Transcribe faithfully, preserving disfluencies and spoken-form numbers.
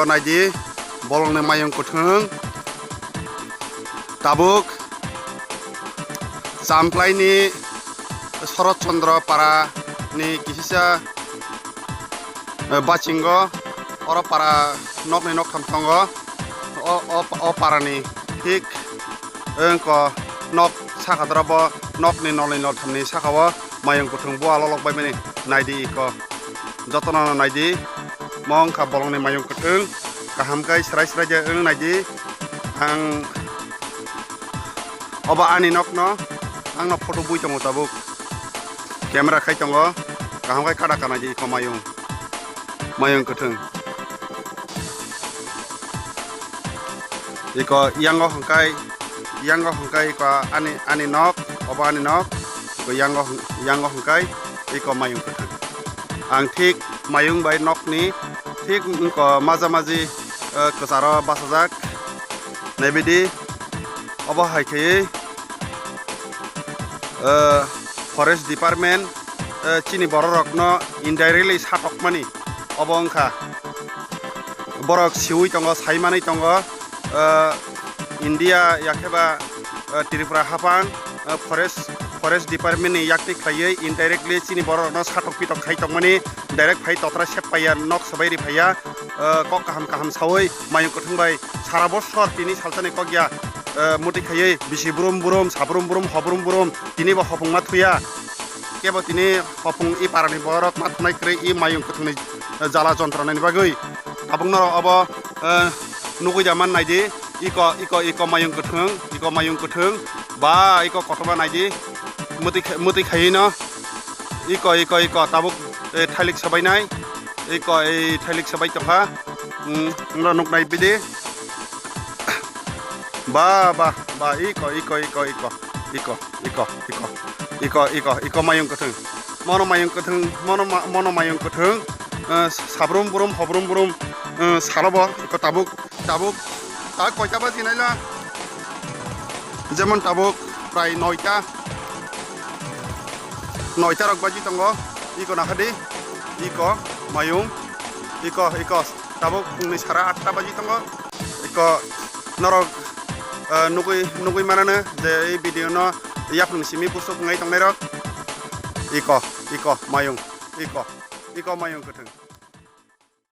Naidi, bolongni mayung kwthwng. Tabuk Chamklaini Shorot Chandra para ni kisisa, eh, bachingo, oro para nokni noktham tongo. O, o, o para ni thik wngko nok saka dorobo, nokni nolni nolthamni saka o mayung kwthwng bua lolok bai mani. Naidi iko, jotono naidi, mo wngkha bolongni mayung kwthwng, kaham kai srai srai je wng naidi. Ang obo ani nokno, angno photo bui tongo tabuk, camera khai tongo, kaham kai kada ka naidi iko mayung, mayung kwthwng. Iko yango hwnkhe, yango hwnkhe iko ani, ani nok, obo ani nok, iko yango hwn-, yango hwnkhe iko mayung kwthwng. Ang thik mayung bai nokni thik iko maja maji, eh, kwcharo bachajak. Naibidi, obo hai khaiwi, eh, forest department, eh, chini bororokno indirectly satokmani obo wngkha. Borok siwi tongo, sai manwi tongo, eh, India yakheba, eh, Tripura haphang, eh, forest, forest department ni yakti khlaiwi indirectly chini bororokno satok pitok khai tongmani, direct phai totra sep paiya, nok swbai ri phaiya, eh, kok kaham kaham sawi mayung kwthwng bai sara bosor tini salsani kok ya, eh, muti khaiwi bisi brum brum, sa brum brum, ho brum brum, tini bo hopung ma thuya. Kebo tini hopung i parani borok ma thunai kwrwi i mayung kwthwngni jala jontronani bagwi. Tabukno obo, eh, nugui da man naidi, iko, iko, iko mayung kwthwng, iko mayung kwthwng, ba iko kotorma naidi, mwtwi kha-, mwtwi khaiwi no, iko, iko, iko tabuk, eh, thailik sabainai, iko, eh, thailik sabai tongkha, mm, nwng nuk nai bidi. Ba, ba, ba, iko, iko, iko, iko, iko, iko, iko, iko, iko, iko, iko mayung kwthwng. Mono mayung kwthwng, mono ma-, mono mayung kwthwng. Eh, sabrum brum, hobrum brum, eh, salobo, iko tabuk, tabuk. Ta koita baji naila? Jemon tabuk prai noita. Noita rok baji tongo. Iko nakhadi. Iko mayung. Iko, iko. Tabuk phungni sara atta baji tongo. Iko norok, eh, nugui, nugui manano je ei video no yaphang simi pusuk wngai tongnai rok. Iko, iko mayung. Iko, iko mayung kwthwng.